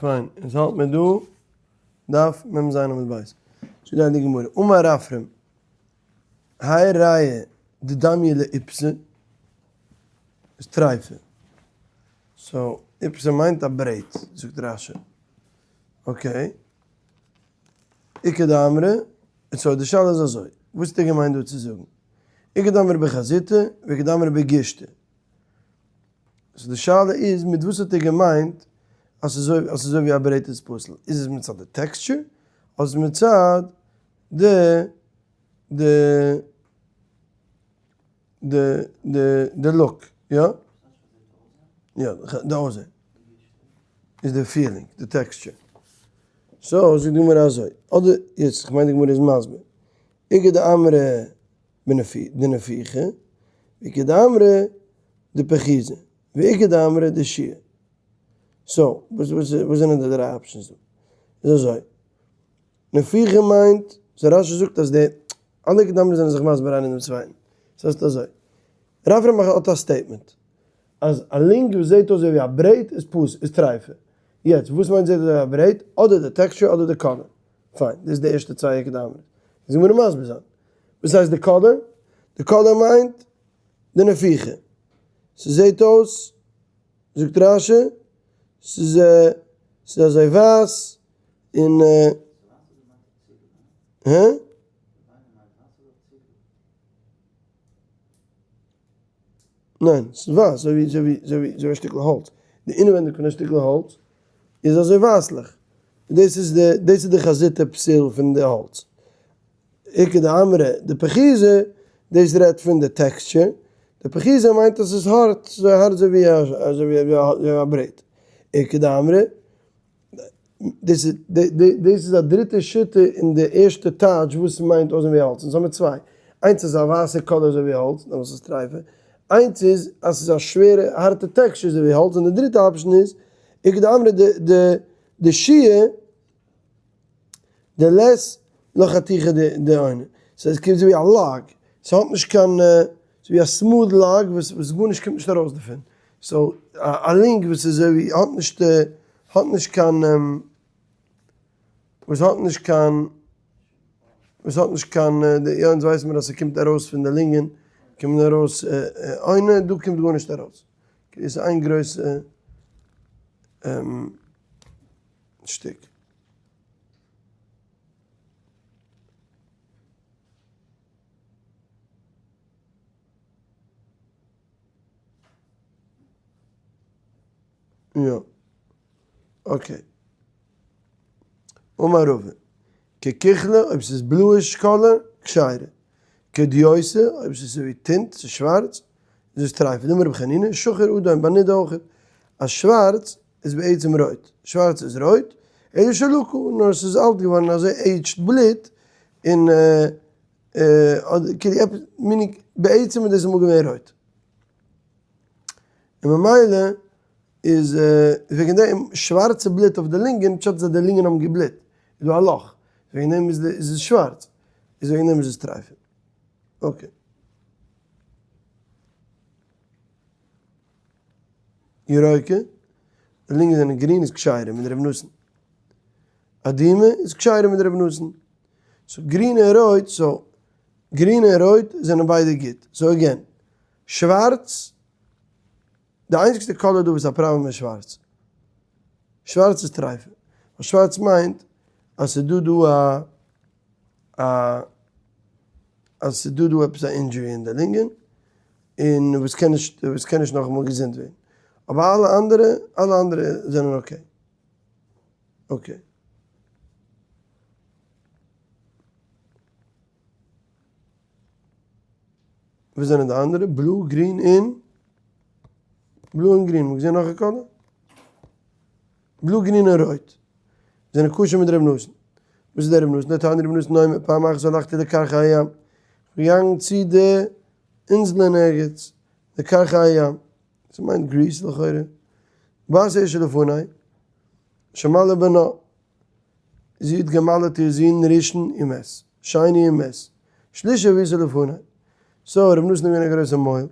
פיין, אונז האלט מיר דא דף מ ז עמוד ב'. זאגט די הייליגע גמרא, אמר רפרם, האי ריעא דדמיא לאיפסא, איז טרייפה. so איפסא מיינט א ברעט, זאגט רשי. okay. איכא דאמרי, so די שאלה איז אזוי, וואס האט ער געמיינט דא צו זאגן? איכא דאמרי בחזיתא ואיכא דאמרי בגישתא. so די שאלה איז מיט וואס האט ער געמיינט אז ס'איז אזוי ווי א ברעט איז פסול? איז עס מצד די texture אדער איז מצד די די די די די look? יא? יא די אויסזען איז די feeling די texture. so זאגט די גמרא אזוי אדער יעצט כ'מיין די גמרא איז מסביר איכא דאמרי דנפיחא, ואיכא דאמרי דפחיזא, ואיכא דאמרי דשיעא. so, וואס זענען די דריי options דא? איז אזוי, נפיחה מיינט, so רשי זאגט אז די אלע איכא דאמרי זענען זיך מסביר איינער דעם צווייטן. ס'הייסט אזוי, רב רמח האט א statement, אז א לונג וואס זעט אויס אזוי ווי א ברעט איז פסול, איז טרייפה. יעצט, וואס מיינט זעט אויס אזוי ווי א ברעט? אדער די texture אדער די color. פיין, דאס איז די ערשטע צוויי איכא דאמרי. איז די גמרא מסביר זיין. וואס הייסט די color? די color מיינט די נפיחה. ס'זעהט אויס, זאגט רשי, ס'איז ס'איז אזוי ווייס און הע? ניין, ס'איז ווייס אזוי ווי אזוי ווי אזוי ווי אזוי ווי א שטיקל האלץ. די אינעווענדיג פון א שטיקל האלץ איז אזוי ווייסליך. דאס איז די דאס איז די חזיתא פסיל פון די האלץ. איכא דאמרי דפחיזא, דאס רעדט פון די texture, דפחיזא מיינט אז ס'איז הארט, אזוי הארט אזוי ווי אזוי ווי א ברעט. איכא דאמרי, דאס איז דאס איז א דריטע שיטה אין די ערשטע טייטש וואס מיינט אויסזען ווי האלץ, אונז האמיר צוויי, איינס איז א ווייסע color אזוי ווי האלץ, דעמאלטס איז עס טרייפה, איינס איז אז ס'איז א שווערע הארטע texture אזוי ווי האלץ, און די דריטע option איז איכא דאמרי דשיעא. דלית לה חתיכה דאונא, סאו עס קומט אזוי ווי א log, ס'האט נישט קיין, אזוי ווי א smooth log וואס וואס גארנישט קומט נישט ארויס דערפון, so א לונג וואס איז אזוי ווי האט נישט האט נישט קיין וואס האט נישט קיין וואס האט נישט קיין יא אונז ווייסן מיר אז ס'קומט ארויס פון די לונגען קומט ארויס אונא, דא קומט גארנישט ארויס, איז איין גרויסע שטיק. יא. okay. אמר רבא, ככוחלא אויב ס'איז bluish color, כשרה. כדיותא אויב ס'איז אזוי ווי tint, ס'איז שווארץ, איז עס טרייף. דאמר רבי חנינא, שחור אדום, ביי נידה אויך. אז שווארץ איז בעצם רויט. שווארץ איז רויט, אלא שלקה, נאר עס איז אלט געווארן אזוי aged בלוט, און אדער כאילו עפעס, meaning בעצם איז דאס אמאל געווען רויט. און ממילא איז וועגן דעם שווארצע בלוט אויף די לונגען, פשט איז אז די לונגען האבן געבלוט, איז דא א לאך, וועגן דעם איז עס שווארץ, איז וועגן דעם איז עס טרייפה. okay. ירוקה, די לונגען זענען גרין איז כשרה מדרבי נתן. אדומה איז כשרה מדרבי נתן. so גרין און רויט, so גרין און רויט זענען ביידע גוט. so again, שווארץ, די איינציגסטע color דא וואס איז א פראבלעם איז שווארץ. שווארץ איז טרייפה. ווייל שווארץ מיינט אז ס'איז דא דא א א אז ס'איז דא דא עפעס א injury אין די לונגען, און וואס קען נישט וואס קען נישט נאכאמאל געזונט ווערן. אבער אלע אנדערע אלע אנדערע זענען okay. okay. וואס זענען די אנדערע? blue, גרין און? blue און גרין. מ'האט געזען נאך א color? blue, גרין און רויט. זענען כשר מדרבי נתן. וואס איז דער רבי נתן? דתניא רבי נתן אומר פעם אחת הלכתי לכרכי הים. כ'בין געגאנגען צו די אינזלען ערגעץ, לכרכי הים. ס'מיינט Greece לכאורה. באת אשה לפני, שמלה בנה. זי האט געמל'עט איר זון ראשון ומת, שני ומת, שלישי הביאתה לפני. so רבי נתן איז געווען א גרויסע מוהל,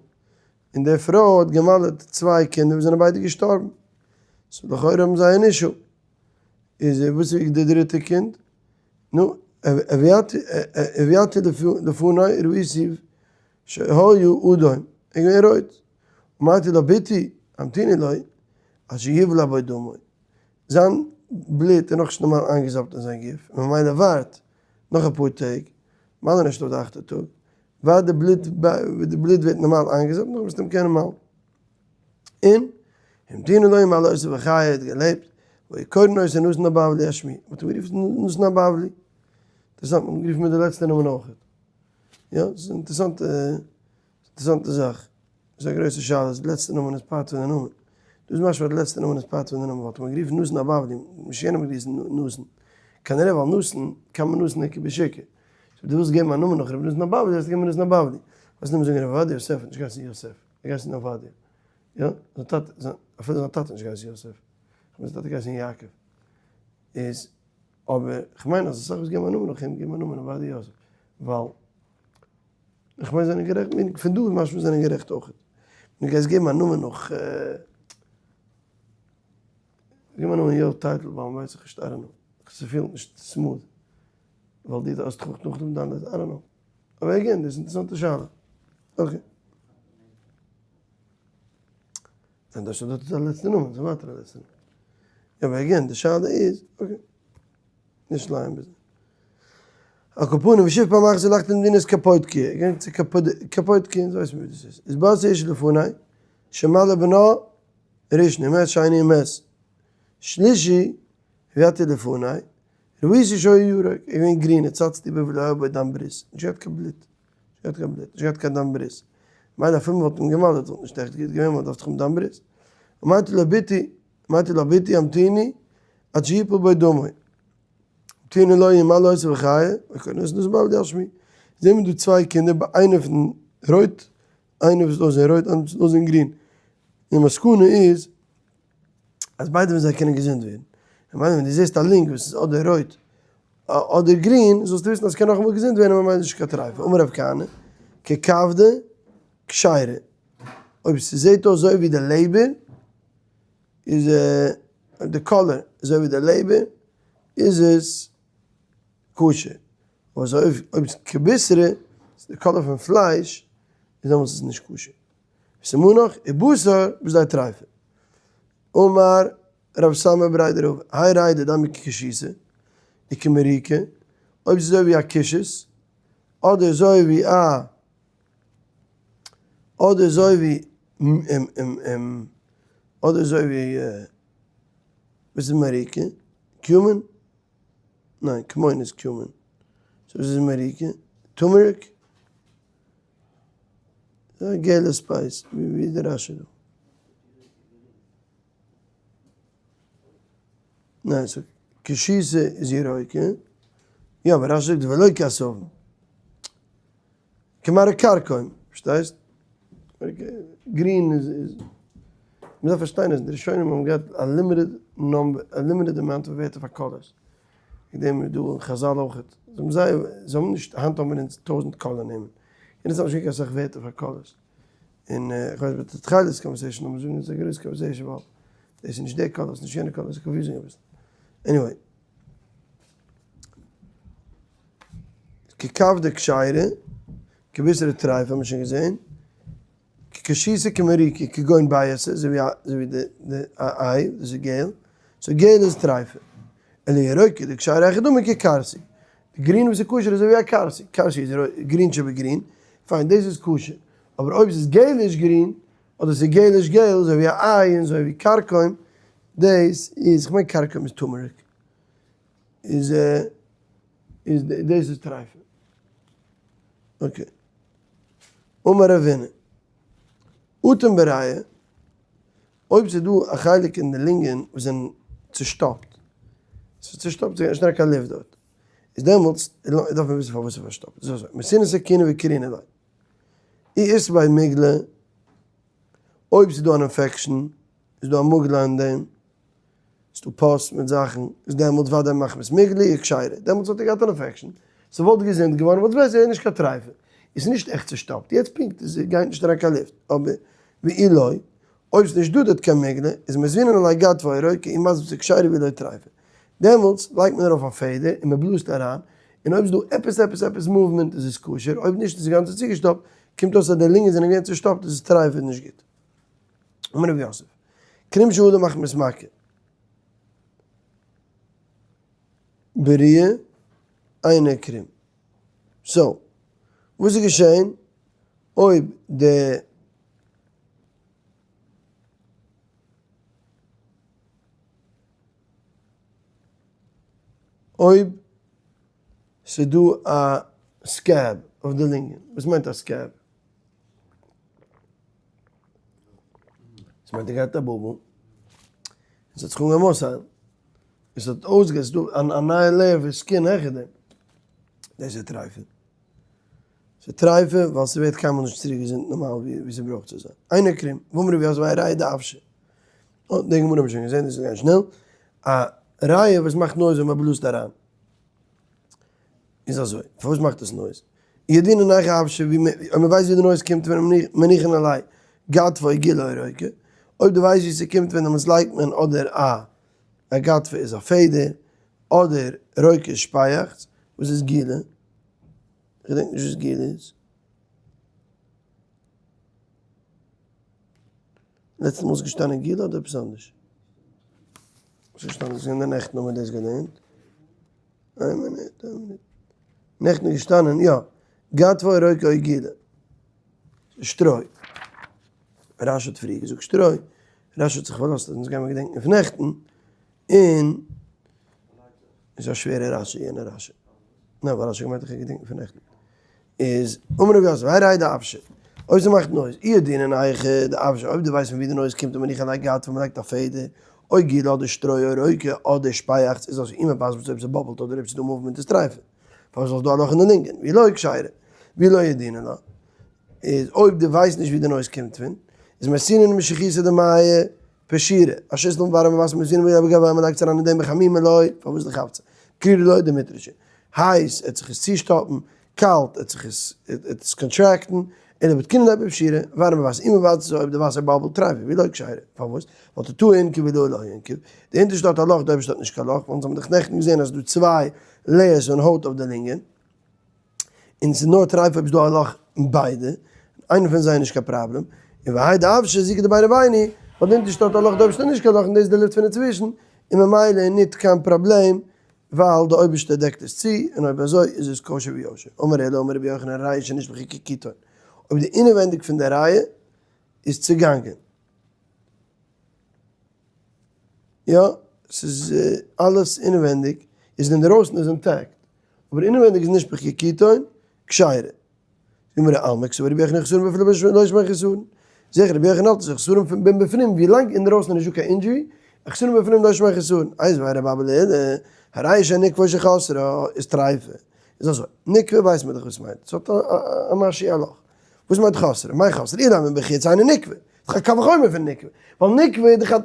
און די פרוי האט געמל'עט צוויי קינדער וואס זענען ביידע געשטארבן. so לכאורה האבן זיי אן issue. איז וואס איז די דריטע קינד? נו, הביאתי לפני ראיתיו שהיה אדום, ער איז געווען רויט, אמרתי לה בתי המתיני לו עד שיבלע בו דמו, זיין בלוט איז נאכנישט נארמאל איינגעזאפט אין זיין גוף, ממילא ווארט נאך אפאר טעג, מל נישט אויף די אכטע טאג, ווארט די בלוט די בלוט ווערט נארמאל איינגעזאפט נאכדעם וועסטו אים קענען מל'ן. און המתינו לו ומלו אותו וחי ער האט געלעבט, והיו קורין אותו נתן הבבלי על שמי, מען האט אים גערופן נתן הבבלי, אינטערעסאנט מען האט אים גערופן מיט די לעצטע נאמען אויך, יא ס'איז אינטערעסאנטע אינטערעסאנטע זאך, ס'איז א גרויסע שאלה אז די לעצטע נאמען איז part פון די נאמען, דא איז משמע אז די לעצטע נאמען איז part פון די נאמען, וואלט מען גערופן נתן הבבלי, נישט יענעם האט געהייסן נתן, כנראה ווייל נתן, כמה נתן איכא בשוקא, so דו ווילסט געבן א נאמען נאך רבי נתן הבבלי זאלסטו געבן נתן הבבלי, וואס נאמען זאגן רבי עובדיה יוסף האט נישט געהייסן יוסף, ער האט געהייסן עובדיה, יא, זיין טאטע, אפילו זיין טאטע האט נישט געהייסן יוסף, כ'מיין זיין טאטע האט געהייסן יעקב, איז אבער כ'מיין אז אסאך וואס געבן א נאמען נאך אים געבן א נאמען עובדיה יוסף, ווייל איך מיין זענען גערעכט, פון דא איז משמע זענען גערעכט אויך. דו גייסט געבן א נאמען נאך געב א נאמען יואל טייטלבוים ווייס איך נישט I don't know. ס'פילט נישט smooth. ווייל דו האסט דאך נאכדעם דיין I don't know. אבער again דאס איז אינטערעסאנטע שאלה. Okay. ניין דאס איז דאך די לעצטע נאמען, ס'איז ווייטער א לעצטע נאמען. אבער again די שאלה איז, okay. נישט לייען ביז. על כל פנים ושוב פעם אחת הלכתי למדינת קפוטקיא, געגאנגען צו קפוטקיא, אונז ווייסן ווי דאס איז, איז באת האשה לפני, שמלה בנה ראשון ומת שני ומת שלישי הבאתי לפני, ראיתי שהיה ירוק, איז געווען גרין, הצצתי בו ולא היה בו דם ברית, נישט געהאט קיין בלוט, נישט געהאט קיין בלוט, נישט געהאט קיין דם ברית, מילא אפילו מען וואלט אים געמל'עט וואלט נישט עכט גוט געווען, מען דארף דאך האבן דם ברית, אמרתי לה בתי, אמרתי לה בתי המתיני עד שיפול בו דמו, המתינה לו ומלתה אותו וחיה, וקורין אותו נתן הבבלי על שמי. זעהן מיר דא צוויי קינדער ביי איינער פון רויט, איינער וואס איז אויסזעהן רויט, איינער וואס איז אויסזעהן גרין. די מסקנא איז אז ביידע פון זיי קענען געזונט ווערן. ממילא ווען דו זעסט א lung וואס איז אדער רויט אדער גרין, זאלסטו וויסן אז ס'קען נאכאמאל געזונט ווערן ממילא איז נישט קיין טרייפה. אמר רב כהנא, ככבדא כשרה. אויב ס'זעהט אויס אזוי ווי די לעבער, איז די color אזוי ווי די לעבער, איז עס כשר. אבער אזוי אויב ס'איז כבישרא, ס'איז די color פון פלייש, איז דעמאלטס איז עס נישט כשר. וסימנך ובשר בשדה טריפה. אמר רב סמא בריה דרבא, האי רייא דדמיא כקישותא וכמריקא, אויב ס'איז אזוי ווי א קישות, אדער אזוי ווי א אדער אזוי ווי אדער אזוי ווי וואס איז מריקא? cumin? ניין כמון איז cumin. So וואס איז מריקא? Turmeric? א געלע spice, ווי איז די רש"י דא? ניין so קישותא איז ירוקה, יא אבער רש"י זאגט ולא כעשבים. כמראה כרכום, פארשטייסט? גרין איז איז, מ'דארף פארשטיין אז די ראשונים האבן געהאט א limited number, א limited amount אוו ווערטער פאר colors, וועגן דעם איז דא אין חזל אויכעט, זיי האבן זייער, זיי האבן נישט, היינט האבן מיר אונז טויזנט color נעמען, יענע צייט האט מען נישט געהאט קיין סאך ווערטער פאר colors, און איך ווייס ביי די תכלת conversation לאמיר זאגן איז א גרויסע conversation ווייל דאס איז נישט די color, ס'איז נישט יענע color, ס'איז confusing אביסל, anyway. ככבדא כשרה, כבישרא טריפה האט מען שוין געזען, כקישותא כמריקא כגון ביעתא, אזוי ווי די א איי, דאס איז געל, so געל איז טריפה. אלא ירוקא דכשרה היכי דמי ככרסיא, די גרין וואס איז כשר איז אזוי ווי א כרסי, כרסי איז גרין שבגרין, פיין דאס איז כשר, אבער אויב ס'איז געליש גרין, אדער ס'איז געליש געל, אזוי ווי א איי און אזוי ווי כרכום, דאס איז, כ'מיין כרכום איז turmeric. איז איז דאס איז טרייפה. Okay. אמר רבינא. אטום בריאה, אויב ס'איז דא א חלק אין די לונגען וואס זענען צושטאפט, ס'איז צושטאפט ס'גייט נישט אריין קיין לופט דארט, איז דעמאלטס דארף מען וויסן פארוואס ס'איז פארשטאפט. איז אזוי, מייתינן סכינא וקרינן ליה. אי אית ביה מיגלא, אויב ס'איז דא אן infection, איז דא א מוגלה אין דעם, ס'דא pus מיט זאכן, איז דעמאלטס ודאי מחמת מיגלא היא כשרה, דעמאלטס וואלט ער געהאט אן infection, ס'וואלט געזונט געווארן וואלט בעסער איז נישט קיין טרייפה, איז נישט עכט צושטאפט, יעצט פונקט איז גייט נישט אריין קיין לופט, אבער ואי לא, אויב ס'נישט דא דארט קיין מיגלא, איז מותבינן עליה גדפהא ירוקה ומתביא כשרה ואי לא טריפה. דעמאלטס לייגט מען ארויף א פעדער און מען בלאזט אריין, און אויב איז דא עפעס עפעס עפעס movement איז עס כשר, אויב נישט איז עס גאנץ צוגעשטאפט, קומט אויס אז די לונגען זענען געווען צושטאפט איז עס טרייף און נישט גוט. אמר רב יוסף, קרים שאדם מחמת מכה. בריאה אינה קרים. so, וואס איז געשען אויב די. אויב ס'דא א scab אויף די לונגען, וואס מיינט א scab? ס'מיינט ער געהאט א bubble, און ס'האט זיך אנגעהויבן אויסהיילן, און ס'האט אויסגע, ס'איז דא א נייע layer פון skin העכער דעם, דאס איז טרייפה. ס'איז טרייפה ווייל ס'ווערט קיינמאל נישט צוריק געזונט נארמאל ווי ס'ברויך צו זיין. אינו קרים, ואמר רב יוסף הריעא דאוושא. אה, די גמרא האבן מיר שוין געזען, דאס איז גאנץ שנעל. א ריע וואס מאכט noise ווען מ'בלאזט אריין. איז אזוי, פארוואס מאכט עס noise? ידעינן היכא אוושא, ווי מ, אויב מ'ווייסט ווי די noise קומט פון, מניחין עליה גדפא או גילי או רוקא. אויב דו ווייסט ווי ס'קומט פון דעמאלטס לייגט מען אדער א א גדפא איז א פעדער, אדער רוקא איז שפייעכץ, וואס איז גילי? כ'געדענק נישט וואס גילי איז. לעצטע מאל איז געשטאנען גילי אדער עפעס אנדערש? ס'איז געשטאנען, ס'איז געווען די נעכטן האבן מיר דאס געלערנט. איין מינוט, איין מינוט. נעכטן איז געשטאנען, יא, גדפא או רוקא או גילי. שטרוי. רשי האט פריער געזאגט שטרוי. רשי האט זיך פארלאזט אז אונז גיימיר געדענקן פון נעכטן. און איז א שווערע רשי יענע רשי. נא, ווייל רשי האט געמיינט איך גיי געדענקן פון נעכטן. איז אמר רב יוסף, הריעא דאוושא, אויב ס'מאכט noise, אי ידעינן היכא דאוושא, אויב דו ווייסט פון ווי די noise קומט און מניחין עליה גדפא מ'לייגט א פעדער, או גילי אדער שטרוי או רוקא אדער שפייאכץ איז אזוי אי מבזבז אויב ס' bubble ט אדער אויב ס'איז דא movement איז טרייפה, פארוואס זאל דא א לאך אין די לונגען, ואי לא כשרה, ואי לא ידעינן לה, איז אויב דו ווייסט נישט ווי די noise קומט פון, איז מייתינן משיחייתא דמיא פשירא, א שיסל מיט ווארעמע וואסער מייתינן בגויה מ'לייגט עס אריין אין דעם בחמימא לא, פארוואס די חפצא? קרירא לא דמיטרשא, הייס עט זיך עס צושטאפן, קאלט עט זיך עס עט עס contract ן, אלא בדקינן ליה בפשירא, ווארעמע וואסער, אי מבזבז אויב די וואסער bubble ט טרייפה ואי לא כשרה, פארוואס? ווייל תתאה אינקוב ולעילא לא אינקוב, די אונטערשטע האט א לאך די אויבערשטע האט נישט קיין לאך, ווייל אונז האבן דאך נעכטן געזען אז ס'איז דא צוויי layers פון הויט אויף די לונגען, און ס'איז נאר טרייף אויב ס'איז דא א לאך אין ביידע, איינע פון זיי איז נישט קיין פראבלעם, און והאי דאוושא זיקא דביני ביני, ווייל די אונטערשטע האט א לאך די אויבערשטע האט נישט קיין לאך און דאס איז די לופט פון אינצווישן, און ממילא איז ניט קיין פראבלעם ווייל די אויבערשטע דעקט עס צו, און אויב אזוי איז עס כשר ויושר. אמר עולא אמר רבי יוחנן ריע שנשפכה כקיטון, אויב די אינעווענדיג פון די ריע איז צוגאנגען. יא, ס'איז אלעס אינעווענדיג, איז אינדערויסן איז intact, אבער אינעווענדיג איז נישט כקיטון, כשרה. גמרא אלמא קסבר רבי יוחנן חסרון בפנים לא שמיה חסרון. זיכער רבי יוחנן האלט אז חסרון פון בין בפנים ווי לאנג אינדערויסן איז נישטא קיין injury, חסרון בפנים לא שמיה חסרון. איתיביה רבי אבא לעולא, הריע שניקבה שחסרה איז טריפה. איז אזוי, נקבה ווייסט מען דאך וואס מיינט, ס'האט א משהו א לאך. וואס מיינט חסרה? מאי חסרה? אילימא מבחוץ היינו נקבה. איז דאך א קל וחומר פון נקבה. ווייל נקבה איז דאך א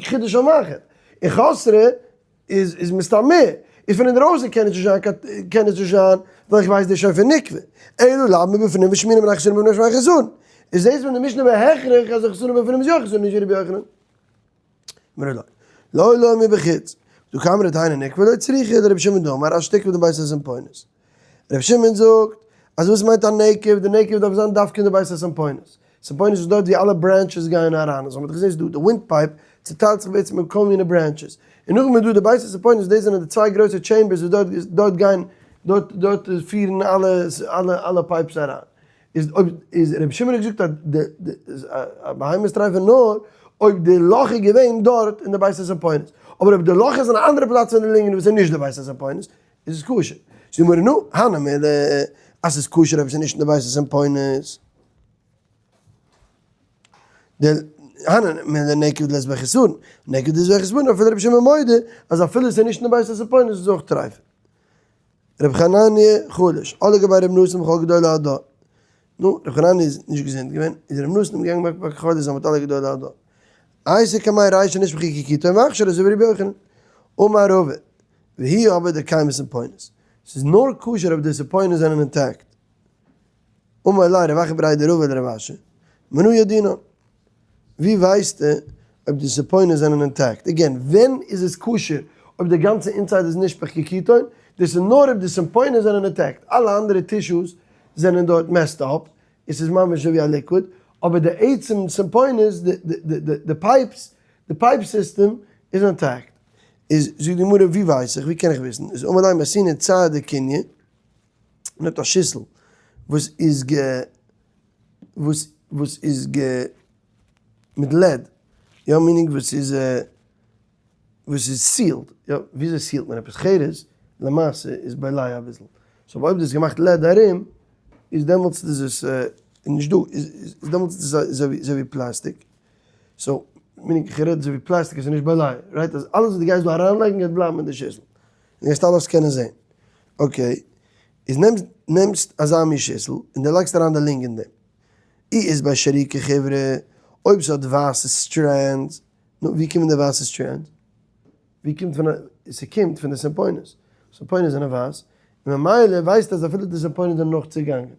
חידוש של מחט. און חסרה איז איז מסתם מער. איז פון אינדרויסן קען עס נישט זיין קיין קען עס נישט זיין ווייל איך ווייס דאס שוין פון נקבה. אלא לאו מבפנים ושמינא מן החסרון בפנים שמיה חסרון. איז דאס פון די משנה בהכרח אז חסרון בפנים איז יא חסרון נישט ווי רבי יוחנן. אמרו לו, לא לא מבחוץ. דהא קאמרת היינו נקבה לא צריכא דרבי שמעון דאמר אז שתקבע דבית הסימפונית. רבי שמעון זאגט אז וואס מיינט א נקב, די נקב דארף זיין דווקא אין די בית הסימפונית. סימפונית איז דארט ווי אלע branches גייען אריין, אזוי האט מען דאך געזען ס'איז דא די wind pipe צוטיילט זיך בעצם אין כל מיני branches, און נאכדעם איז דא די בית הסימפונית דאס זענען די צוויי גרויסע chambers וואס דארט דארט גייען דארט דארט פירן אלע אלע אלע pipes אריין. איז אויב איז רבי שמעון האט געזאגט אז די די א בהמה איז טרייפה נאר אויב די לאך איז געווען דארט אין די בית הסימפונית, אבער אויב די לאך איז אין א אנדערע פלאץ פון די לונגען וואס איז נישט די בית הסימפונית איז עס כשר. זאגט די גמרא נו, הני מילי אז ס'איז כשר אויב ס'איז נישט אין די בית הסימפונית. די הני מילי נקב דלית ביה חסרון, נקב דלית ביה חסרון אפילו רבי שמעון מודה אז אפילו ס'איז נישט אין די בית הסימפונית איז עס אויך טרייפה. רבי חנניה חלש, עלה גביה רבי נתן וכל גדולי הדור. נו, רבי חנניה איז נישט געזונט געווען, איז רבי נתן אים געגאנגען מבקר חולה זיין מיט אלע גדולי הדור. אייתי קמיה ריע שנשפכה כקיטון ואכשרה אזוי ווי רבי יוחנן. אמר רבא, והיא אבער דקיימא סימפונית. ס'איז נאר כשר אויב די סימפונית זענען intact. אמר ליה רב אחא בריה דרבא לרב אשי, מנא ידעינן? ווי ווייסטו אויב די סימפונית זענען intact? Again, ווען איז עס כשר? אויב די גאנצע inside איז נשפך כקיטון, דאס איז נאר אויב די סימפוינעס זענען intact, אלע אנדערע tissues זענען דארט messed up, עס איז ממש אזוי ווי א liquid, אבער די עצם סימפוינעס, די pipes, די pipe system איז intact. איז זאגט די גמרא ווי ווייס איך, ווי קען איך וויסן, איז אמר ליה מסינא צעא דקוניא, נעמט א שיסל וואס איז גע וואס וואס איז גע מיט lead, יא meaning וואס איז וואס איז sealed, יא וויאזוי seal ט מען עפעס חרס, למעשה איז בולע אביסל, so אויב דו האסט געמאכט lead ארום איז דעמאלטס איז עס נישט דא, איז דעמאלטס איז עס אזוי ווי פלעסטיק, so meaning איך רעד אזוי ווי פלעסטיק עס איז נישט בולע, right אז אלעס וואס דו גייסט דא אריינלייגן גייט בלייבן אין די שיסל, און גייסט אלעס קענען זען, okay איז נעמסט נעמסט אזא מין שיסל און די לייגסט אריין די lung אין דעם, אי איז ביי שריקי חברה אויב ס'האט ווייסע strands, נו ווי קומען די ווייסע strands? ווי קומט פון א, ס'קומט פון די סימפוינעס, סימפוינעס זענען ווייס, און ממילא ווייסטו אז אפילו די סימפוינעס זענען נאך צוגאנגען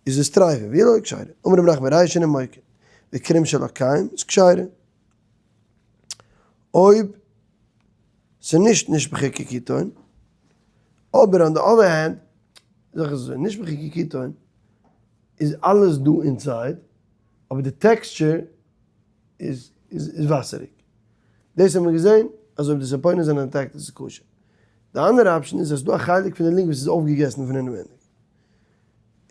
איז עס טרייפה, ואי לא כשרה, אמר רב נחמן רישא נימוקי, וקרים של הקיים איז כשרה. אויב ס'נישט נשפכה כקיטון, אבער on the other hand, זאג איך אזוי, נשפכה כקיטון איז אלעס דא inside, אבער די texture איז איז וואסעריג. דאס האבן מיר געזען אז אויב די סימפוינעס זענען intact איז עס כשר. די אנדערע option איז אז ס'דא א חלק פון די lung וואס איז אויפגעגעסן פון אינעווייניג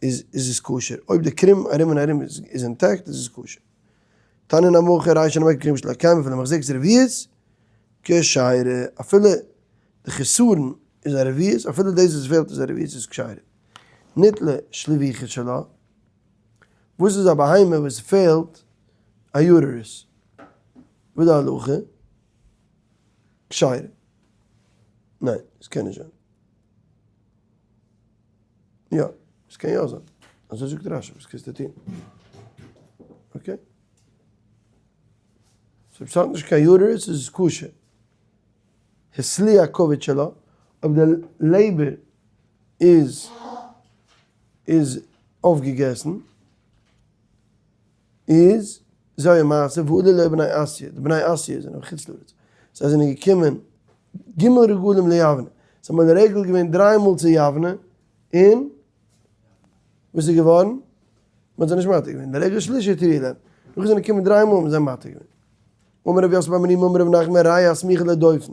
איז איז עס כשר. אויב די קרום ארום און ארום איז intact איז עס כשר. תניא נמי הכי רישא נימוקי כקרום של עקיים אפילו מחזקת רביעית כשרה אפילו די חסרון איז א רביעית אפילו דאס וואס פעלט איז א רביעית איז כשרה. ניטלה שלבוכית שלה. וואס איז א בהמה וואס פעלט א uterus? וואס איז די הלכה? כשרה. ניין, עס קען נישט זיין. יא, עס קען יא זיין. אזוי זאגט רשי, וואס קענסטו טון? okay. so אויב ס'האט נישט קיין uterus איז עס כשר. הסליע כבד שלה, אויב די לעבער איז איז אויפגעגעסן, איז זייער מעשה ועלו לה בני אסיא, די בני אסיא זענען חוץ לארץ, זיי זענען געקומען ג' רגלים ליבנה, זיי האבן עולה רגל געווען דריי מאל צו יבנה, און וואס איז געווארן? מען האט זיי נישט מתיר געווען, ברגל שלישי התירו להם, נאך זענען געקומען דריי מאל האט מען זיי מתיר געווען. אמר רב יוסף בר מרימא אמר רב נחמן ריאה הסמוכה לדופן,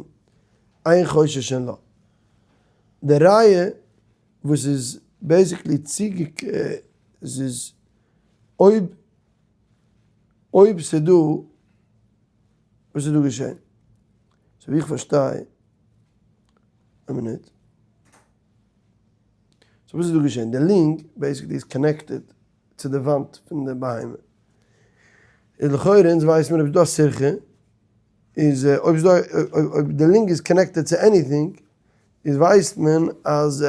אין חוששין לה. די ריאה וואס איז basically צוגעק איז אויב אויב ס'דא וואס איז דא געשען? so ווי איך פארשטיי, א מינוט. so וואס איז דא געשען? די lung basically איז connected צו די וואנט פון די בהמה. איז לכאורה אונז ווייסן מיר אויב איז דא א סירכא, איז אויב איז דא אויב די lung איז connected צו anything, איז ווייסט מען אז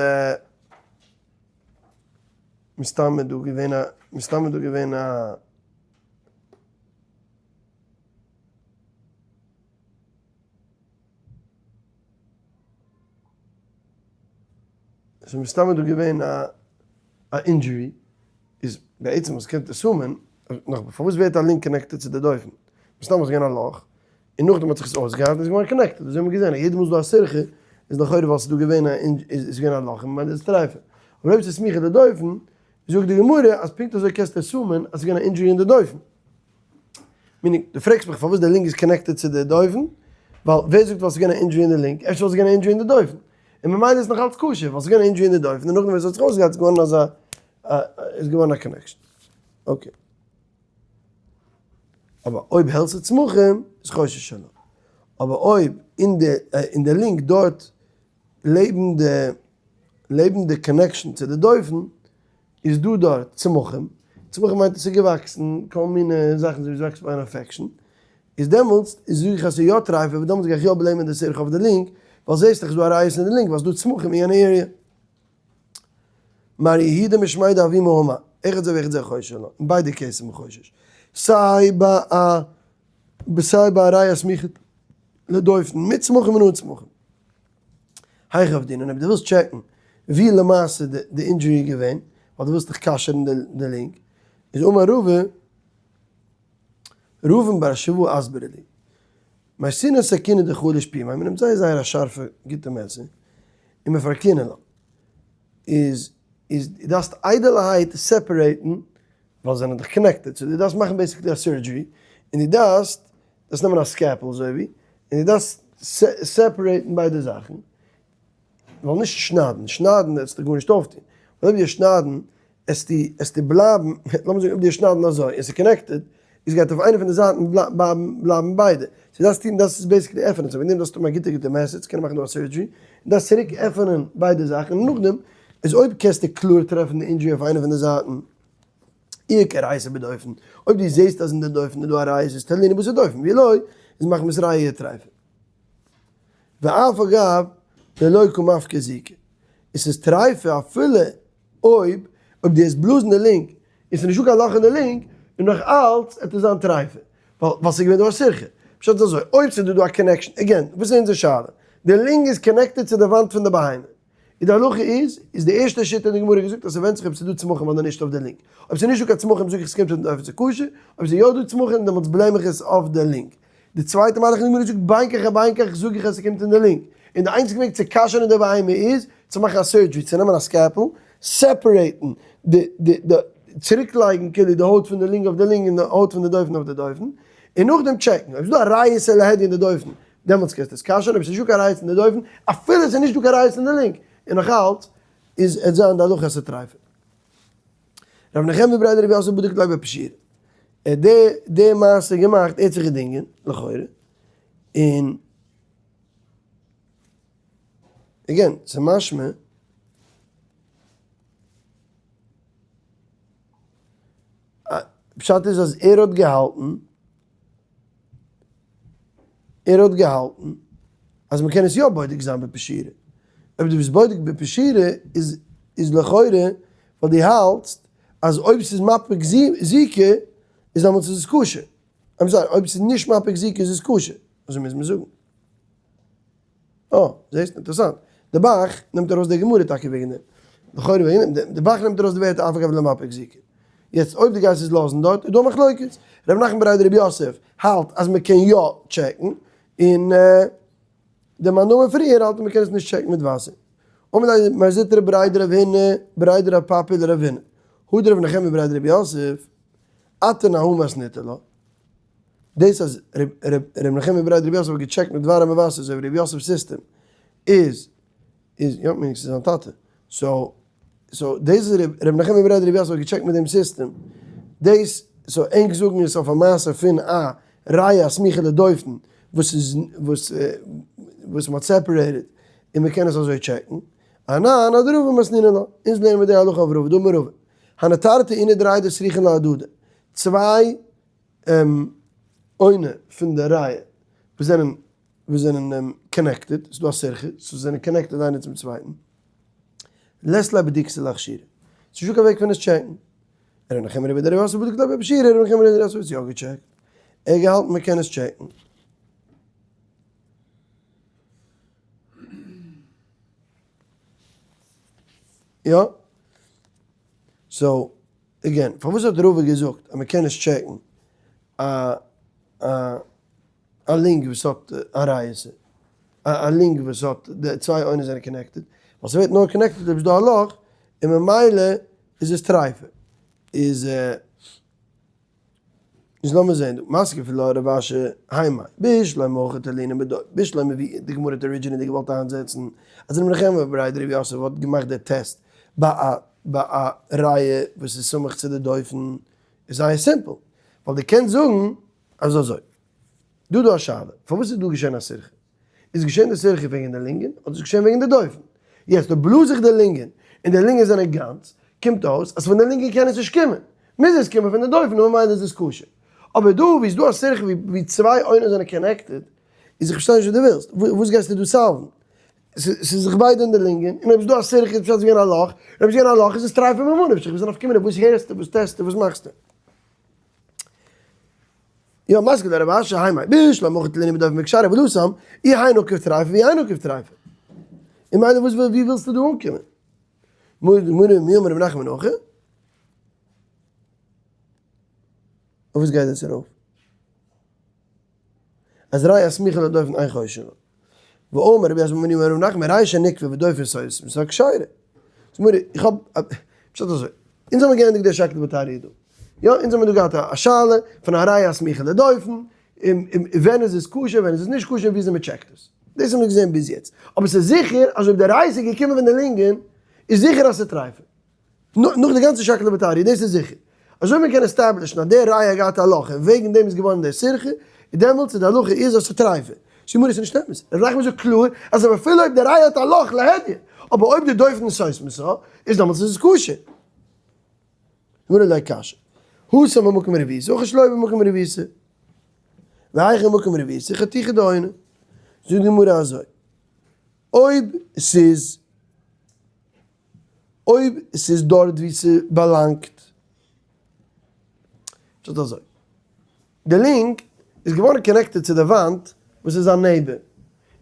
מסתם איז דא געווען א מסתם איז דא געווען א ס'איז מסתמא דא געווען א א injury, איז בעצם וואס קומט עס אן, נאך פארוואס ווערט א lung connected צו די דופן? מסתמא איז געווען א לאך, און נאכדעם האט זיך עס אויסגעהיילט און איז געווארן connected, אזוי האבן מיר געזען אז יעדע מאל ס'איז דא א סירכא איז לכאורה ווייל ס'איז דא געווען א איז געווען א לאך און ממילא איז עס טרייפה, אבער אויב ס'איז סמיכה לדופן, זאגט די גמרא אז פונקט אזוי קענסטו assume ען אז ס'איז געווען א injury אין די דופן. meaning, דו פרעגסט מיך פארוואס די lung איז connected צו די דופן? ווייל ווער זאגט ווייל ס'איז געווען א injury אין די lung? אפשר ווייל ס'איז געווען א injury אין די דופן. און ממילא איז נאך אלץ כשר, ווייל ס'איז געווען א injury אין די דופן און נאכדעם ווען ס'האט זיך אויסגעהיילט איז געווארן אזא איז געווארן א connection. okay. אבער אויב העלתה צמחים איז חוששין לה. אבער אויב אין די אין די lung דארט לעבן די לעבן די connection צו די דופן איז דא דארט צמחים, צמחים מיינט עס איז געוואקסן כל מיני זאכן אזוי ווי עס וואקסט ביי אן infection, איז דעמאלטס איז זאג איך אז ס'איז יא טרייפה אבער דעמאלטס גיי איך יא blame ען די סירכא אויף די lung, ווייל זעסט דאך איז דא א ריעותא אין די lung ווייל ס'איז דא צמחים אין יענע area. מר יהודה משמיה דאבימי אמר, אחד זה ואחד זה חוששין לה, אין ביידע cases איז מען חושש, סיי ביי א סיי ביי א ריאה סמוכה לדופן מיט צמחים און אן צמחים. היכי עבדינן, אויב דו ווילסט טשעקן ווי למעשה די injury איז געווען, ווייל דו ווילסט דיך כשר'ן די lung, איז אמר רבא, רבין בר שבא אסברה לי. מייתינן סכינא דחליש פומיה, מען נעמט זייער זייער א שארפע גוטע מעסער און מען פרקינן לה, איז איז דו דארפסט איידעלערהייט separate ן ווייל זיי זענען דאך connected, so דו דארפסט מאכן basically א surgery, און דו דארפסט דארפסט נעמען א scalpel אזוי ווי, און דו דארפסט separate ן ביידע זאכן, ווייל נישט שניידן, שניידן וועסטו גארנישט אויפטון, ווייל אויב דו שניידן עסטו עסטו בלייבן, לאמיר זאגן אויב דו שניידן אזוי און ס'איז connected, איז גייט אויף איינע פון די זייטן בלייבן ביידע, so דארפסט טון דארפסט עס basically עפענען, so וועגן דעם דארפסטו האבן א גוטע גוטע מעסער צו קענען מאכן דא א surgery, און דארפסט צוריק עפענען ביידע זאכן, און נאכדעם איז אויב קענסטו קלאר טרעפן די injury אויף איינע פון די זייטן, אי איכא ריעותא בדופן, אויב דו זעסט אז אין די דופן איז דא א ריעותא איז תלינן בתר דופן, ואי לא, איז מחמת ריעותא טריפה. ואף על גב דלא קא מפקא זיקה, עס איז טריפה אפילו אויב אויב דו העסט בלאזן די lung און ס'איז נישטא קיין לאך אין די lung און נאך אלץ העט עס זיין טריפה ווייל ווייל ס'איז געווען דא א סירכא. פשט איז אזוי, אויב ס'איז דא דא א connection, again, וואס איז אונזער שאלה? די lung איז connected צו די וואנט פון די בהמה. און די הלכה איז, איז די ערשטע שיטה אין די גמרא געזאגט אז ס'ווענדט זיך אויב ס'איז דא צמחים אדער נישט אויף די lung. אויב ס'איז נישט דא קיין צמחים זאג איך ס'קומט פון די דופן ס'איז כשר, אויב ס'איז יא דא צמחים דעמאלטס blame איך עס אויף די lung. די צווייטע מהלך אין די גמרא זאגט בין כך ובין כך זאג איך אז ס'קומט אין די lung, און די איינציגע וועג צו כשר'ן די בהמה איז צו מאכן א surgery, צו נעמען א scalpel, separate ן די די די צוריק לייגן כאילו די הויט פון די lung אויף די lung און די הויט פון די דופן אויף די דופן, און נאכדעם check ן אויב ס'דא א ריעותא להדיא אין די דופן דעמאלטס קענסטו עס כשר'ן, אויב ס'נישט דא קיין ריעותא אין די דופן, אפילו ס'איז נישט דא קיין ריעותא אין די lung, און נאך אלץ איז עט זיין די הלכה אז ס'איז טריפה. רבי נחמיה בריה דרב יוסף בדק ליה בפשירא. ער האט די די מעשה געמאכט, ער האט זיך געדינגען, לכאורה, און again, ס'איז משמע פשט איז אז ער האט געהאלטן, ער האט געהאלטן אז מ'קען עס יא בודק זיין בפשירא. אויב דו ביסט בודק בפשירא איז איז לכאורה ווייל דו האלטסט אז אויב ס'איז מפיק זיקה איז דעמאלטס איז עס כשר. I'm sorry, אויב ס'איז נישט מפיק זיקה איז עס כשר. אזוי מוז מען זאגן. אה, זעסט? אינטערעסאנט. די ב"ח נעמט ארויס די גמרא טאקע וועגן דעם. לכאורה וועגן דעם. די ב"ח נעמט ארויס די ווערטער אף על גב דלא מפיק זיקה. יעצט אויב דו גייסט עס לאזן דארט איז דא א מחלוקת. ר' נחמן בריה דרב יוסף האלט אז מען קען יא check ן, און די מאן דאמר פריער האלט אז מען קען עס נישט check ן מיט וואסער. אמר ליה מר זוטרא בריה דרב הונא בריה דרב פפי לרב הונא, הא דרב נחמיה בריה דרב יוסף, אתון אהא מתניתא לה. דאס אז ר' נחמיה בריה דרב יוסף האט געטשעקט מיט ווארעמע וואסער אזוי ווי ר' יוסף'ס סיסטעם איז איז יא מיינט ס'איז זיין טאטע so so דאס אז ר' נחמיה בריה דרב יוסף האט געטשעקט מיט דעם סיסטעם דאס so ענק זאגן עס אויף א מעשה פון א ריעא סמיכה לדופן וואס איז וואס וואס מ'האט separated און מ'קען עס אזוי טשעקן אנן אדרבא מתנינן לה אונז לערנען מיר די הלכה אויף רבא דאמר רבא הני תרתי אוני דריעא דסריכין להדדי צוויי אונה פון די ריעא וואס זענען וואס זענען connected, ס'איז דא א סירכא, so זיי זענען connected איינער צום צווייטן, לית ליה בדיקתא לאכשורי, ס'איז נישטא קיין וועג פון עס טשעקן. ר' נחמיה בריה דרב יוסף בדק ליה בפשירא, ר' נחמיה בריה דרב יוסף האט עס יא געטשעקט, ער האט געהאלטן מ'קען עס טשעקן. יא. so, again, פארוואס האט רבא געזאגט אז מ'קען נישט טשעקן א א א lung וואס האט א ריעותא, א lung וואס האט די צוויי אונות זענען connected, ווייל ס'ווערט נאר connected אויב ס'דא א לאך, און ממילא איז עס טריפה. איז איז לאמיר זעהן דא, מתקיף לה רב אשי האי מאי, בשלמא הכי תלינן בדופן, בשלמא ווי די גמרא האט originally געוואלט איינזעצן אז ר' נחמיה בריה דרב יוסף האט געמאכט די טעסט ביי א ביי א ריעא וואס איז סמוך צו די דופן, איז זייער simple, ווייל דו קענסט זאגן אז אזוי. דא איז דא א שאלה, פארוואס איז דא געשען א סירכא? איז געשען די סירכא וועגן די לונגען, אדער איז געשען וועגן די דופן? יעצט אויב בלאז איך די לונגען, און די לונגען זענען גאנץ, קומט אויס אז פון די לונגען קען עס נישט קומען, מוז עס קומען פון די דופן און ממילא איז עס כשר. אבער דא ווי איז דא א סירכא ווי צוויי אונות זענען connected, איז איך פארשטיי נישט וואס דו ווילסט, וואס גייסטו דא solve ן? ס'איז זיך ביידע אין די לונגען, און אויב איז דא א סירכא איז פשט אז ס'איז געווען א לאך, און אויב איז געווען א לאך איז עס טרייפה ממה נפשך, וואס איז די נפקא מינה, וואס הערסטו, וואס טעסטו, וואס מאכסטו? יא, מתקיף לה רב אשי האי מאי, בשלמא הכי תלינן בדופן וכשרי אבל התם, אי האי נקוב טריפה ואי האי נקוב טריפה. און מילא וואס ווי ווילסטו דא אנקומען? מורי מי אמר רב נחמן הכי? אויף וואס גייט דאס ארויף? אז ריאה סמיכה לדופן אין חוששין לה. ואמר רבי יוסף בן מנימין רב נחמן ריאה שניקבה ודופן סותמתה כשרה. זאג מיר, איך האב, פשט אזוי, אונז האבן געענדיגט די שקלא וטריא דא. יא, אונז האבן דא געהאט א שאלה פון א ריאה סמיכה לדופן, און ווען איז עס כשר, ווען איז עס נישט כשר, און וויאזוי מען טשעקט עס. דאס האבן מיר געזען ביז יעצט. אבער ס'איז זיכער אז אויב די ריאה איז געקומען פון די לונגען, איז זיכער אז ס'איז טרייפה. נאך די גאנצע שקלא וטריא, דאס איז זיכער. אזוי מען קען establish ן אז די ריאה האט געהאט א לאך און וועגן דעם איז געווארן די סירכא, איז דעמאלטס איז די הלכה איז אז ס'איז טרייפה. סימן איז נישט אמת. ר' נחמן זאגט קלאר אז אפילו אויב די ריאה האט א לאך להדיא, אבער אויב די דופן איז סותמתה, איז דעמאלטס איז עס כשר. גמרא לא קשיא. התם במקום רבותא, הכא שלא במקום רבותא. והיכא במקום רבותא, חתיכה דאונא. זאגט די גמרא אזוי, אויב ס'איז אויב ס'איז דארט ווי ס'באלאנגט. פשט אזוי, די לונג איז געווארן connected צו די וואנט וואס איז זיין neighbor,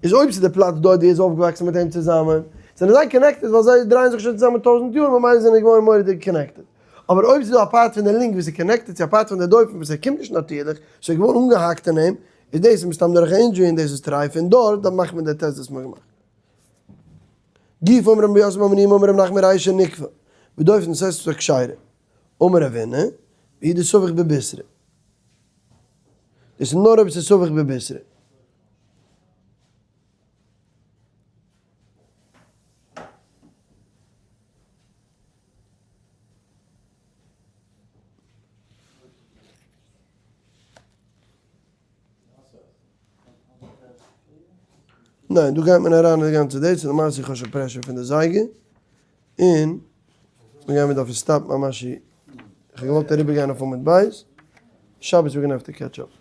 איז אויב ס'איז די פלאץ דארט ווי ער איז אויפגעוואקסן מיט אים צוזאמען, זענען זיי connected ווייל זיי דרייען זיך שוין צוזאמען טויזנט יאר ממילא זענען זיי געווארן מורא'דיג connected. אבער אויב ס'איז דא א part פון די לונג וואס איז connected צו א part פון די דופן וואס ער קומט נישט נאטירליך, ס'איז געווארן אנגעהאקט אין אים, איז דאס מסתם דורך א injury און דאס איז טרייף און דארט דארף מאכט מען די טעסט וואס מ'האט געמאכט. גופא אמר רבי יוסף בר מניומי אמר רב נחמן ריאה שניקבה ודופן סותמתה כשרה אמר רבינא והוא דסביך בבישרא דאס איז נאר אויב עס איז סביך בבישרא. ניין, דא גייט מען אריין אין די גאנצע דעיס, און למעשה איך האב שוין pressure פון די זייגער, און מיר גייען מיר דארפן stop ן ממש, איך האב געוואלט אריבער גיין אויף עמוד בית, שבת we're gonna have to catch up.